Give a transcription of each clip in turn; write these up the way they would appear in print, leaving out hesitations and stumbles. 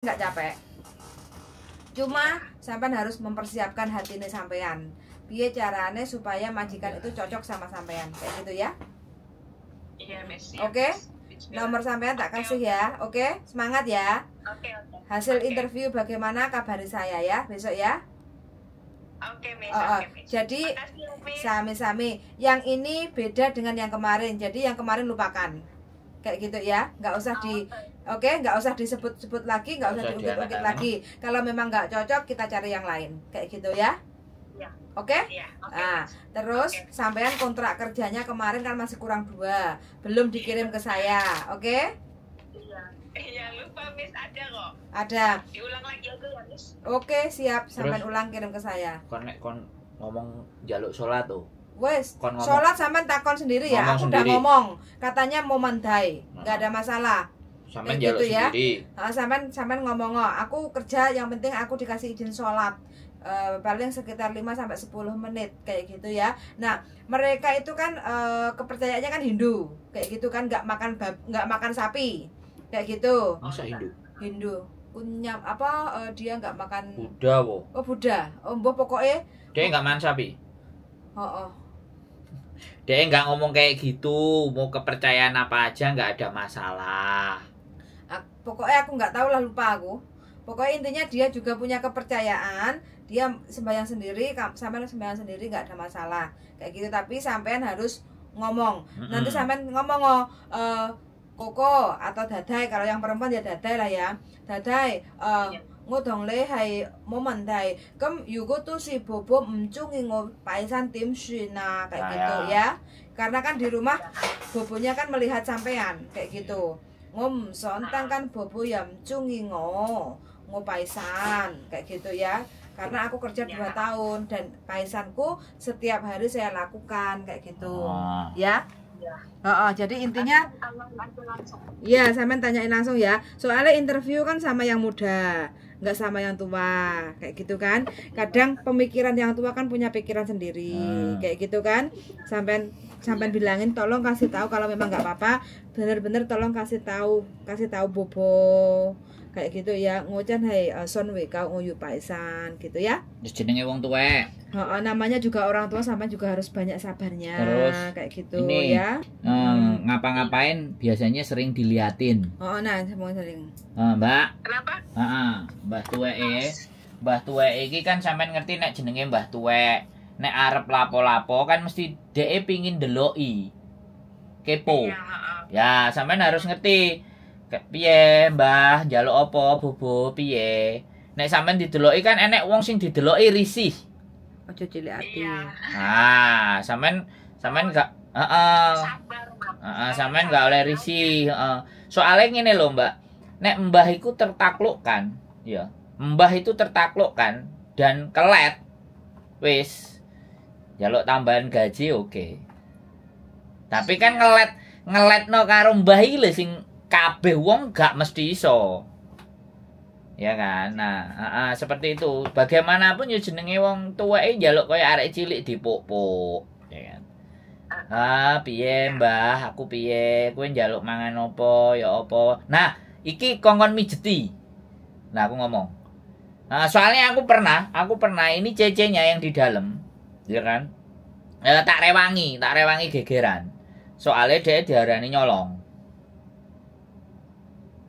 Nggak capek. Cuma sampean harus mempersiapkan hatine sampean. Piye carane supaya majikan itu cocok sama sampean, kayak gitu ya. Iya, Miss. Iya, Oke? Miss. Bismillah. Nomor sampean tak Oke, kasih oke. ya. Oke, semangat ya. Oke. Hasil Oke. interview bagaimana, kabari saya ya besok ya. Oke, Miss. Oh. Oke, Miss. Jadi Makasih ya, Miss. Sami-sami. Yang ini beda dengan yang kemarin. Jadi yang kemarin lupakan. Kayak gitu ya. Nggak usah di Oke, nggak usah disebut-sebut lagi, nggak usah Nggak usah diungkit-ungkit dianeh-aneh. Lagi. Kalau memang nggak cocok, kita cari yang lain. Kayak gitu ya. Iya. Oke? Iya, oke. Nah, Miss. terus Oke. sampean kontrak kerjanya kemarin kan masih kurang dua, belum dikirim ke saya, oke? Iya. Iya, lupa, Miss, ada kok. Ada. Diulang lagi aja ya, Miss. Oke, siap. Sampean Terus? Ulang kirim ke saya. Kon nek kon ngomong jaluk sholat tuh. Wes, Kon ngomong. Sholat sampean takon sendiri ya. Ngomong Aku udah sendiri. Ngomong. Katanya mau mandai, nggak ada masalah. Sampean Kayak jaluk gitu ya. sendiri. Ah, sampean sampean ngomong, "Oh, aku kerja yang penting aku dikasih izin sholat." Paling sekitar 5 sampai 10 menit kayak gitu ya. Nah, mereka itu kan kepercayaannya kan Hindu, kayak gitu kan, nggak makan sapi. Kayak gitu. Masa Hindu? Hindu. Punya apa, dia nggak makan. Buddha wo. Oh, Buddha. Oh, mbah pokoknya. Dia nggak makan sapi. Oh. Dia nggak ngomong kayak gitu. Mau kepercayaan apa aja nggak ada masalah. Pokoknya aku nggak tahu lah, lupa aku. Pokoknya intinya dia juga punya kepercayaan, dia sembahyang sendiri, sampean sembahyang sendiri nggak ada masalah kayak gitu. Tapi sampean harus ngomong. Nanti sampean ngomong, oh, koko atau 太太, kalau yang perempuan ya 太太 lah ya, 太太 我同你係冇問題。咁如果到時婆婆唔中意我拜山點算啊？Kayak gitu ya. Karena kan di rumah bobonya kan melihat sampean kayak gitu. 我唔想等間婆婆又唔中意我，我拜山 kayak gitu ya. Karena aku kerja 2 tahun dan 拜山ku setiap hari saya lakukan kayak gitu. Ya. Ya. Oh, jadi intinya Tanyain aja langsung. Iya, sampean tanyain langsung ya. Soalnya interview kan sama yang muda, nggak sama yang tua, kayak gitu kan. Kadang pemikiran yang tua kan punya pikiran sendiri, kayak gitu kan. Sampean sampean bilangin tolong kasih tahu kalau memang nggak apa-apa, bener-bener tolong kasih tahu bobo kayak gitu ya. 我真係信回教，我要拜山 gitu ya. Wis jenenge wong tuwek. Oh, namanya juga orang tua, sampean juga harus banyak sabarnya, Terus, kayak gitu ini. Ya. Ngapa-ngapain biasanya sering diliatin. Oh, nah, semua sering. Mbak, Kenapa? Heeh, Mbah tuweke. Mbah tuweke iki kan sampean ngerti nek jenenge mbah tuwek. Nek arep lapo-lapo kan mesti dheke pingin ndeloki. Kepo. Iya, heeh. Ya, sampean harus ngerti. Kayak piye, Mbah, njaluk apa, bobo, piye. Nek sampean dideloki kan enek wong sing dideloki risih. Ojo cilik ati. Iya. Nah, sampean sampean gak heeh. Sabar, Mbak. Heeh, sampean gak oleh risih, heeh. Soalnya ngene lho, Mbak. Nek mbah iku tertaklukkan, ya. Mbah itu tertaklukkan dan kelet. Wis. Jaluk tambahan gaji oke. Tapi kan ngelet ngeletno karo mbah iki lho sing kabeh wong gak mesti iso. Ya kan? Nah, heeh, seperti itu. Bagaimanapun ya jenenge wong tuweke njaluk kaya arek cilik dipuk-puk, ya kan? Ah, piye Mbah, aku piye? Kowe njaluk mangan apa? Ya apa? Nah, iki kongkon mijeti. Nah, aku ngomong. Nah, soalnya aku pernah ini cece-nya yang di dalam, ya kan? Tak rewangi gegeran. Soalnya dia diarani nyolong.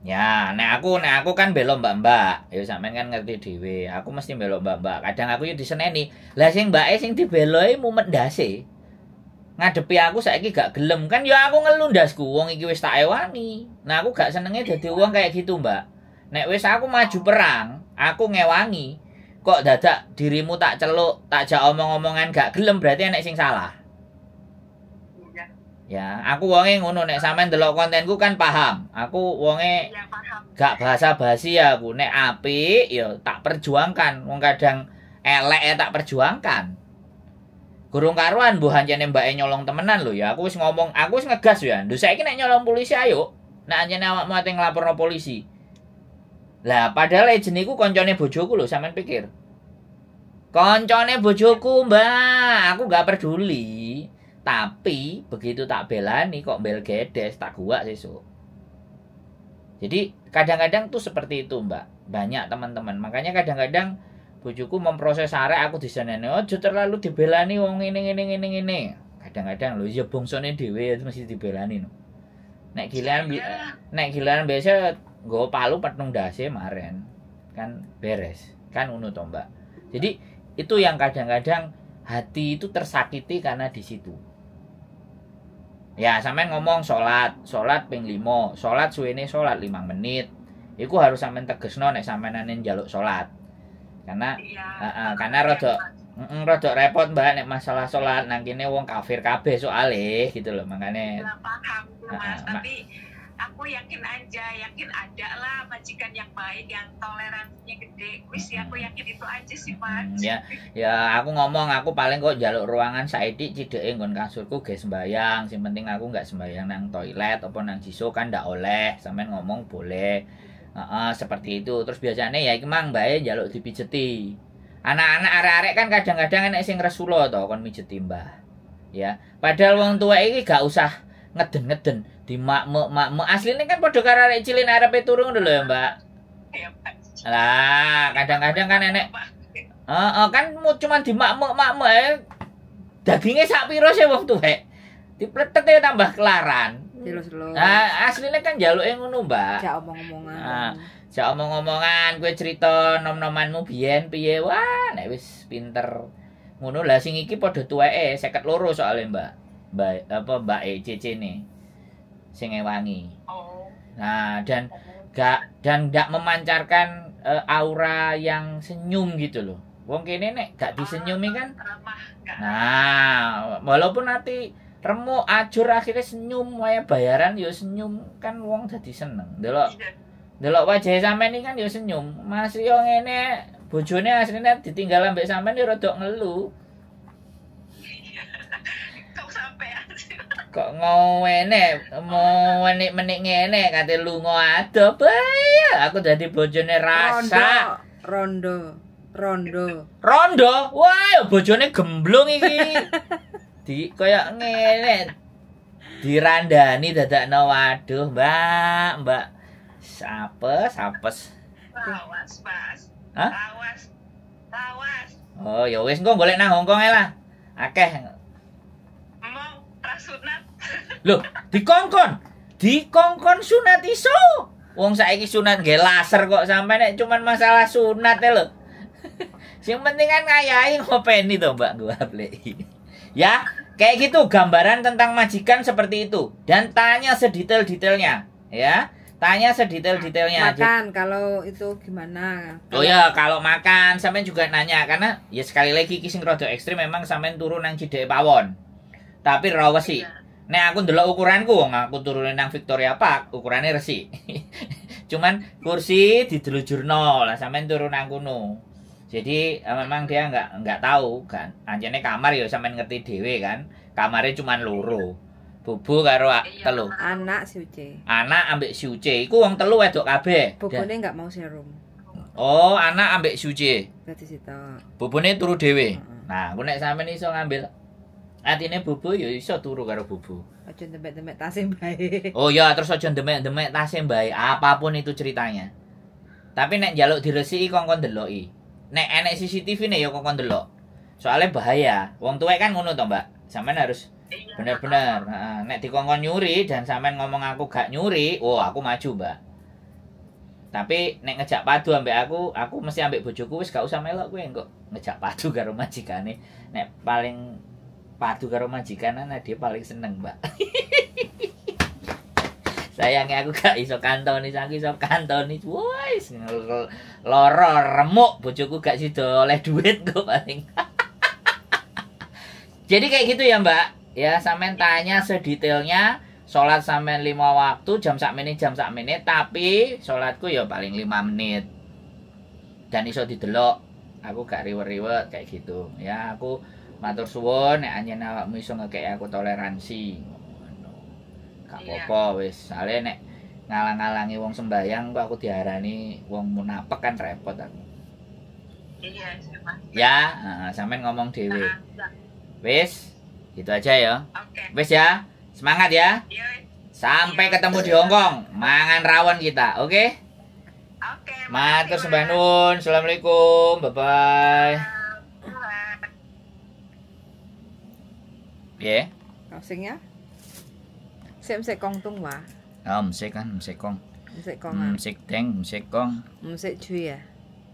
Ya, nek aku kan belo mbak-mbak. Ya sampean kan ngerti dhewe. Aku mesti belo mbak-mbak. Kadang aku yo diseneni. Lah sing mbake sing dibeloi mumet ndase. Ngadepi aku saiki gak gelem kan ya aku ngelu ndasku, wong iki wis tak ewangi. Nah, aku gak senenge dadi wong kayak gitu, Mbak. Nek wis aku maju perang, aku ngewangi. Kok dadak dirimu tak celuk, tak jak omong-omongan gak gelem, berarti enek sing salah. Iya. Ya, aku wonge ngono, nek sampean delok kontenku kan paham. Aku wonge Iya, paham. Gak basa-basi aku. Nek apik ya tak perjuangkan. Wong kadang elek ya tak perjuangkan. Gurung karuan mbuh ancene mbake nyolong temenan lho ya. Aku wis ngomong, aku wis ngegas ya. Lho saiki nek nyolong polisi ayo. Nek ancene awakmu ate nglaporno polisi. Lah padahal agent iku koncone bojoku lho, sampean pikir. Koncone bojoku, Mbak. Aku gak peduli. Tapi begitu tak belani kok bel gedes, tak guak sesuk. Jadi Kadang-kadang tuh seperti itu, Mbak. Banyak teman-teman. Makanya kadang-kadang bojoku memproses arek aku diseneni, ojo terlalu dibelani wong ngene ngene ngene ngene. Kadang-kadang lho ya bangsane dhewe ya mesti dibelani no. Nek giliran nek giliran biasa nggawa palu petung ndase maren. Kan beres. Kan ngono to, Mbak. Jadi itu yang kadang-kadang hati itu tersakiti karena di situ. Ya, sampean ngomong salat, salat ping 5, salat suwene salat 5 menit. Iku harus sampean tegesno nek sampean njaluk salat. Karena karena rada rada repot, Mbak, nek masalah salat nang kene wong kafir kabeh soale gitu loh, makane. Ya, paham, Mas, tapi aku yakin aja, yakin ada lah majikan yang baik, yang toleransinya gede. Wis ya, aku yakin itu aja sih, Mas. Ya, ya aku ngomong aku paling kok njaluk ruangan saiki cideke nggon kasurku ge sembayang. Sing penting aku nggak sembayang nang toilet apa nang jiso kan ndak oleh. Sampean ngomong boleh. Seperti itu. Terus biasanya ya iki mang mbae njaluk dipijeti. Anak-anak arek-arek kan kadang-kadang enek sing resula to kon mijeti mbah. Ya, padahal wong tuwek iki gak usah ngeden-ngeden di mak-mak asline kan padha karo arek cilik arepe turu ngono lho ya, Mbak. Lah, kadang-kadang kan enek kan cuma di mak-mak daginge sak piro sih wong tuwek. Dipletet ya tambah kelaran. Dilus-lus. Nah, asline kan njaluke ngono, Mbak. Jak omong-omongan. Nah, jak omong-omongan, kowe cerita nom-nomanmu biyen piye. Wah, nek wis pinter ngono lah sing iki padha tuweke 52 soalnya, Mbak. Mbak apa Mbak ECC nih sing ngewangi. Oh. Nah, dan gak memancarkan aura yang senyum gitu loh. Wong kene nek gak disenyumi kan. Nah, walaupun nanti remuk ajur akhirnya senyum wae bayaran ya senyum kan wong dadi seneng. Delok delok wajah sampean iki kan ya senyum. Mas yo ngene bojone asline ditinggal ambek sampean ya rada ngelu. Kok ngene mau menik-menik ngene kate lunga ado bae aku dadi bojone rasa rondo rondo rondo wah bojone gemblung iki di koyo ngene dirandani dadakno waduh Mbak Mbak sapes sapes lawas Mas. Hah? Lawas lawas. Oh ya wis engko golek nang Hongkong ae lah akeh. Sunat. Loh, dikongkon sunat iso. Wong saiki sunat nggih laser kok sampe nek cuman masalah sunat e lho. Sing penting kan ngayahi ngopeni to, Mbak, gua pleki. Ya, kayak gitu gambaran tentang majikan seperti itu dan tanya sedetail-detailnya, ya. Tanya sedetail-detailnya. Makan kalau itu gimana? Oh ya, kalau makan sampean juga nanya karena ya sekali lagi iki sing rada ekstrim memang sampean turu nang cideke pawon. Tapi ra resik. Nek aku ndelok ukuranku wong aku turune nang Victoria Park, ukurane resik. Cuman kursi didelujurno lah sampean turu nang kono. Jadi memang dia nggak tahu kan. Anjene kamar ya sampean ngerti dhewe kan. Kamare cuman loro. Bubu karo telu. Anak si Uce. Anak ambek si Uce. Iku wong telu wedok kabeh. Bubune nggak mau serum. Oh, anak ambek si Uce. Berarti sitok. Bubune turu dhewe. Nah, aku nek sampean iso ngambil atine Bubu ya iso turu karo Bubu. Aja demek-demek tase mbae. Oh ya, terus aja demek-demek tase mbae, apapun itu ceritanya. Tapi nek njaluk diresiki kongkon ndeloki. Nek enek CCTV ne ya kongkon ndelok. Soalnya bahaya. Wong tuwek kan ngono to, Mbak. Sampeyan harus bener-bener. Heeh, nek dikongkon nyuri dan sampeyan ngomong aku gak nyuri, oh aku maju, Mbak. Tapi nek ngejak padu ambek aku mesti ambek bojoku wis gak usah melok kowe kok ngejak padu karo majikane. Nek paling padu karo majikan ana dia paling seneng, Mbak. Sayangnya aku gak iso kantonis, aku iso kantonis. Wis loro remuk bojoku gak sida oleh duit kok paling. Jadi kayak gitu ya, Mbak. Ya, sampean tanya sedetailnya, salat sampean 5 waktu, jam sakmene tapi salatku ya paling 5 menit. Dan iso didelok. Aku gak riwet-riwet kayak gitu. Ya, aku matur suwun nek anjen awakmu iso ngekeki aku toleransi. Ngono. Gak apa-apa wis. Sale nek ngalang-alangi wong sembayang kok aku diarani wong munafik kan repot aku. Iya, Mas. Ya, sampean ngomong dhewe. Wis, gitu aja ya. Oke. Wis ya. Semangat ya. Iya. Sampai ketemu di Hongkong, mangan rawon kita, oke? Oke. Matur makasih, sembah Mas. nuwun. Assalamualaikum. Bye bye. Bye. Piye? Closingnya? 識唔識廣東話？啊，唔識啊，唔識講，唔識講啊唔？識聽，唔識講，唔識煮啊？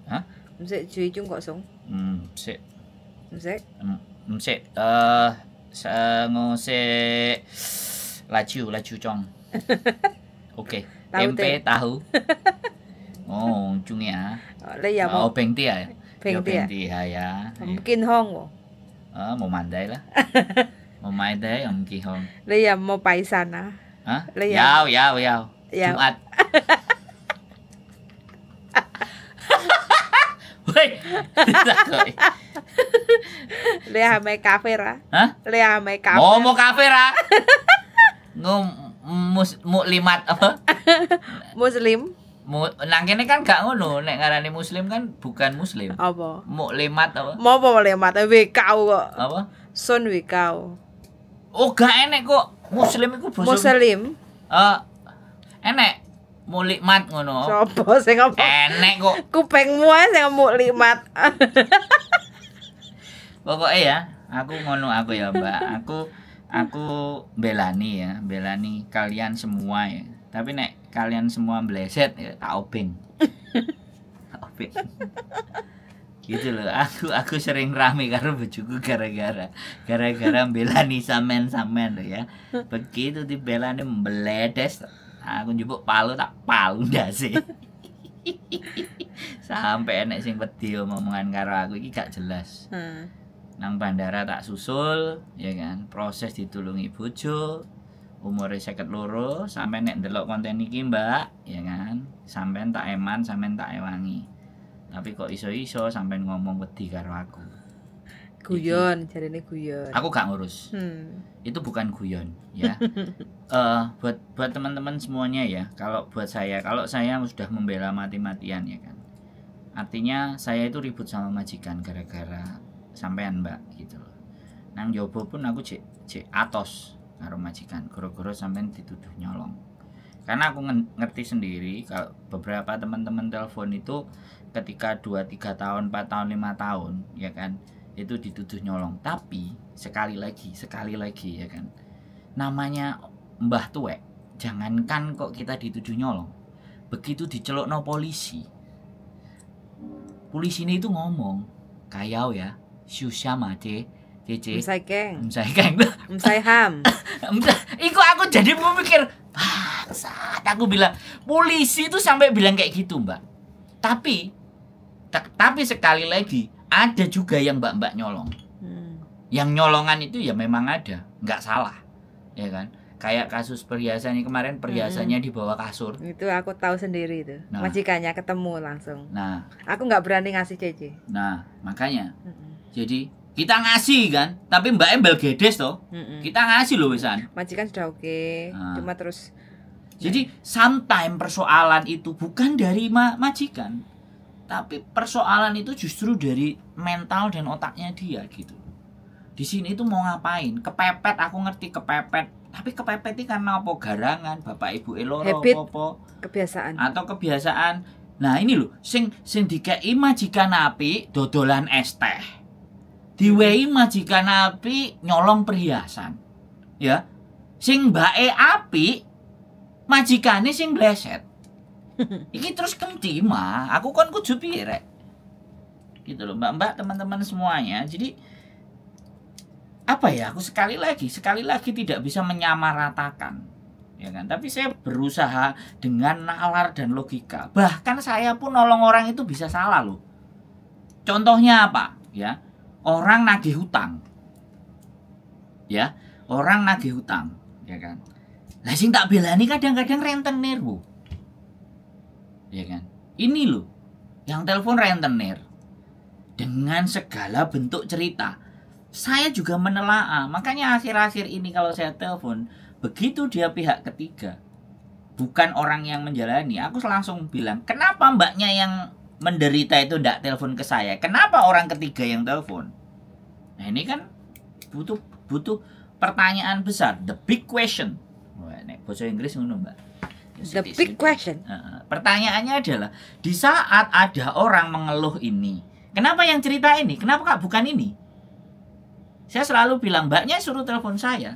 啊？唔識煮中國餸？唔識，唔識？唔唔識，我識辣椒，辣椒醬。OK，豆 tempe 丁 tahu。我中意啊，你有我冇平啲啊，平啲啊？平啲係啊，唔健康喎！啊冇問題啦，冇問題又唔健康。你有冇拜神啊？啊？你有有有有，有 Jumat。喂，你係咪咖啡啊？啊？你係咪咖啡？我冇咖啡啦，我mus muklimat apa? Muslim Mu, nang kene kan gak ngono, nek ngarani muslim kan bukan muslim. apa? Muklimat apa? 冇冇你嘛？對教喎， Apa? 信回教。 Oh, gak enek kok. Muslim iku basa Muslim Eh, enek muklimat ngono. sapa sing ngomong? Enek kok. Kupingmu ae sing muklimat. Pokoknya ya, aku ngono aku ya, Mbak. Aku belani ya, belani kalian semua ya. Tapi nek kalian semua bleset ya tak obeng. Tak obeng. Gitu loh, aku sering rame karo bojoku gara-gara belani sampean-sampean loh ya. Begitu dibelani mbledes, aku njupuk palu tak palu ndase. Sampai enek sing wedi omongan karo aku iki gak jelas. Hmm. Nang bandara tak susul ya kan, proses ditulungi bojo umure 52 sampe nek ndelok konten iki Mbak ya kan, sampean tak eman, sampean tak ewangi, tapi kok iso-iso sampean ngomong wedi karo aku. Guyon, jarine guyon. Aku gak ngurus. Itu bukan guyon ya. Buat buat teman-teman semuanya ya, kalau buat saya, kalau saya sudah membela mati-matian ya kan, artinya saya itu ribut sama majikan gara-gara sampean Mbak gitu loh. Nang jobo pun aku cek cek atos karo majikan goro-goro sampean dituduh nyolong. Karena aku ngerti sendiri kalau beberapa teman-teman telepon itu ketika 2 3 tahun, 4 tahun, 5 tahun ya kan, itu dituduh nyolong. Tapi sekali lagi ya kan, namanya mbah tuwek, jangankan kok kita dituduh nyolong, begitu dicelokno polisi, polisi ini itu ngomong kayau ya, susah mate, cece, 唔使驚， saya keng, 唔使喊。 Iku aku jadi memikir, bangsat, aku bilang polisi itu sampai bilang kayak gitu Mbak. Tapi tapi sekali lagi ada juga yang mbak-mbak nyolong. Yang nyolongan itu ya memang ada, nggak salah, ya kan? Kayak kasus perhiasannya kemarin, perhiasannya di bawah kasur. Itu aku tahu sendiri itu. Nah. Majikannya ketemu langsung. Nah, Aku nggak berani ngasih Cece. nah makanya. Jadi kita ngasih kan, tapi Mbak Embel gedes toh. Kita ngasih loh wisan. Majikan sudah oke, Ah. cuma terus Jadi sometimes persoalan itu bukan dari majikan, tapi persoalan itu justru dari mental dan otaknya dia gitu. Di sini itu mau ngapain? Kepepet, aku ngerti kepepet. Tapi kepepet ini karena apa? Garangan, bapak ibu eloro Habit. apa kebiasaan. atau kebiasaan. Nah, ini loh, sing sing dikei majikan apik dodolan es teh. Diwehi majikan apik nyolong perhiasan. Ya. Sing mbake apik majikane sing bleset. Iki terus kendi mah, aku kon kudu piye rek? Gitu loh, Mbak-mbak, teman-teman semuanya. Jadi apa ya? Aku sekali lagi tidak bisa menyamaratakan. Ya kan? Tapi saya berusaha dengan nalar dan logika. Bahkan saya pun nolong orang itu bisa salah loh. Contohnya apa? Ya, orang nagih hutang. Ya, orang nagih hutang, ya kan? Lah sing tak belani kadang-kadang rentenir, Bu. Ya kan? Ini loh yang telepon rentenir dengan segala bentuk cerita. Saya juga menelaah. Makanya akhir-akhir ini kalau saya telepon, begitu dia pihak ketiga, bukan orang yang menjalani, aku langsung bilang, "Kenapa mbaknya yang menderita itu ndak telepon ke saya? Kenapa orang ketiga yang telepon?" Nah, ini kan butuh butuh pertanyaan besar, the big question. Wah, nek bahasa Inggris ngono, Mbak. The big question. Pertanyaannya adalah di saat ada orang mengeluh ini, kenapa yang cerita ini? Kenapa kak bukan ini? Saya selalu bilang mbaknya suruh telepon saya.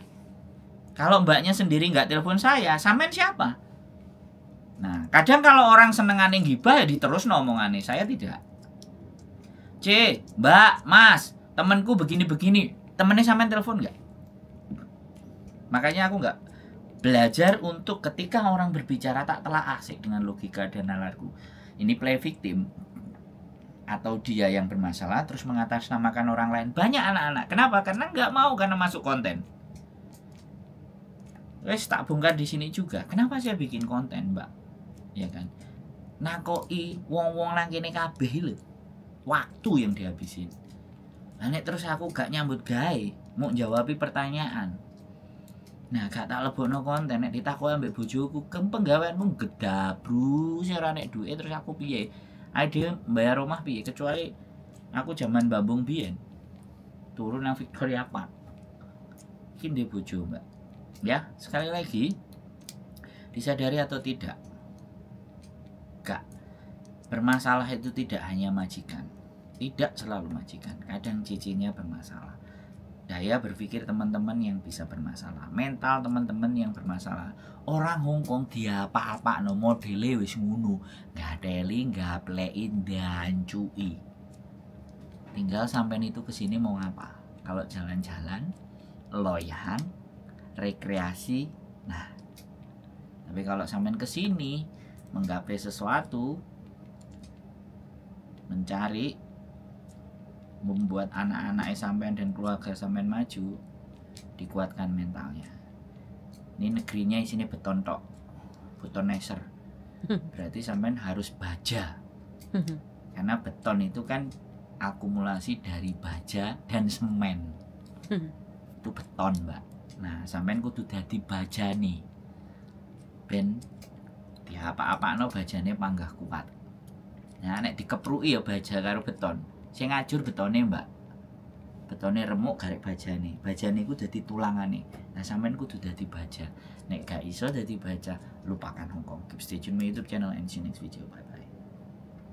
Kalau mbaknya sendiri nggak telepon saya, sampean siapa? Nah, kadang kalau orang senengane gibah ya diterus omongane, saya tidak. C, mbak, mas, temenku begini-begini, temennya sampean telepon nggak? Makanya aku nggak belajar untuk ketika orang berbicara tak telah asik dengan logika dan nalarku. Ini play victim atau dia yang bermasalah terus mengatasnamakan orang lain. Banyak anak-anak. Kenapa? Karena nggak mau, karena masuk konten. Wes tak bongkar di sini juga. Kenapa saya bikin konten, Mbak? Ya kan? Nakoki wong-wong nang kene kabeh lho. Waktu yang dihabisin. Lah nek terus aku gak nyambut gawe, mau jawabi pertanyaan. Nah, gak tak lebokno konten nek ditakoki ambek bojoku, "Kem penggaweanmu gedabrus ora nek duwe terus aku piye?" Ade bayar rumah piye kecuali aku zaman Bambung biyen. Turun nang Victoria Park. Iki ndek bojo, Mbak. Ya, sekali lagi disadari atau tidak, gak bermasalah itu tidak hanya majikan, tidak selalu majikan, kadang cicinya bermasalah. Daya berpikir teman-teman yang bisa bermasalah, mental teman-teman yang bermasalah. Orang Hongkong dia apa-apa no modele wis ngono, gateli, gapleki, dancui. Tinggal sampean itu kesini mau ngapa? Kalau jalan-jalan, loyang, rekreasi, nah. Tapi kalau sampean kesini menggapai sesuatu, mencari, membuat anak-anak sampean dan keluarga sampean maju, dikuatkan mentalnya. Ini negerinya isinya beton tok, beton neser. Berarti sampean harus baja. Karena beton itu kan akumulasi dari baja dan semen. Itu beton, Mbak. Nah, sampean kudu dadi baja nih. Ben diapa-apakno bajane panggah kuat. Nah, nek dikepruki ya baja karo beton. Sing ngajur betone, Mbak. Betone remuk garek bajane. Bajane iku dadi tulangane. Nah, sampean kudu dadi baja. Nek gak iso dadi baja, lupakan Hongkong. Keep stay tune my YouTube channel and see you next video. Bye bye.